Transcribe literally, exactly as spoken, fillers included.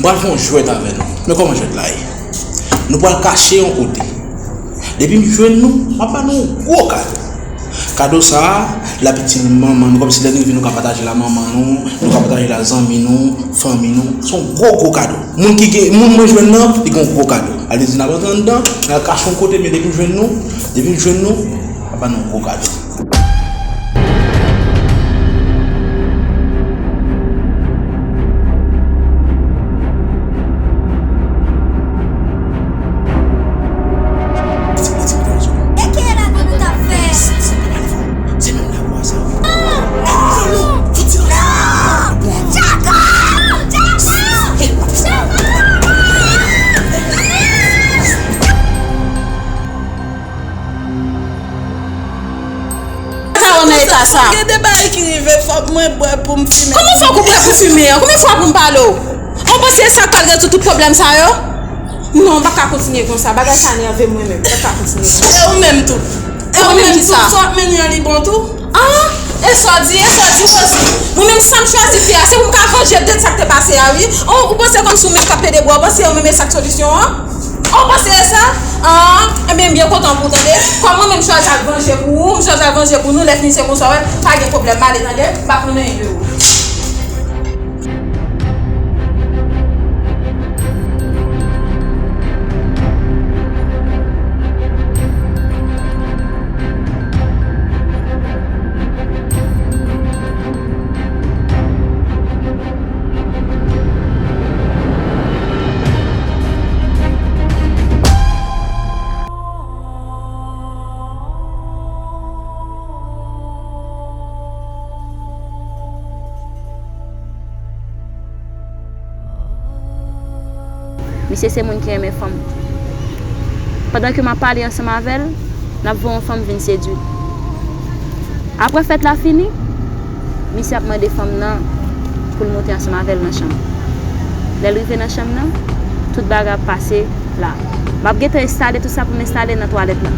M pral fè yon jwèt avè nou. Men kòman jwèt la ye? Nou pral kache yon kote. Depi m jwenn nou, m ap ba nou yon gwo kado. Kado sa a, l ap itil manman nou, kòmsi lè nou rive nou ka pataje l a manman nou, nou ka pataje l a zanmi nou, fanmi nou. Se yon gwo gwo kado. Moun ki gen, moun mwen jwenn nan, li gen yon gwo kado. Alezi n ap antre anndan, n al kache yon kote, men depi m jwenn nou, depi m jwenn nou, m ap ba nou yon gwo kado. Sa w nan eta sa? Gen de bagay ki rive, fòk mwen bwè pou m fimen. Kòman fòk ou bwè pou fimen an? Konbyen fwa pou m pale w? Ou panse e sa k pral rezoud tout pwoblèm sa yo? Non, m pa ka kontinye konsa. Bagay sa nève m mwen menm. M pa ka kontinye konsa. E ou menm tou? E ou menm tou? Sa w ap mennen an li bon tou? Ah, e sa w di, e sa w di, Rosie? Mwen menm sa m chwazi fè a, se pou m ka vanje de sa k te pase a, wi. Oh, ou panse kòmsi ou menm k ap plede bwè, ou panse ou menm e sa k solisyon an? Ou panse e sa? Ah, enben, m byen kontan pou ou, tande. Kòm mwen menm m chwazi al vanje pou ou, m chwazi al vanje pou nou, lè fini se konsa, wè, pa gen pwoblèm, m ale, tande, m pa konn anyen de ou. Misye se moun ki renmen fanm. Pandan ke m ap pale ansanm avè l, n ap voye yon fanm vin sedui l. Apre fèt la fini, misye ap mande fanm nan pou l moute ansanm avè l nan chanm. Lè l rive nan chanm nan, tout bagay ap pase la. M ap gentan enstale tout sa pou m enstale nan twalèt la.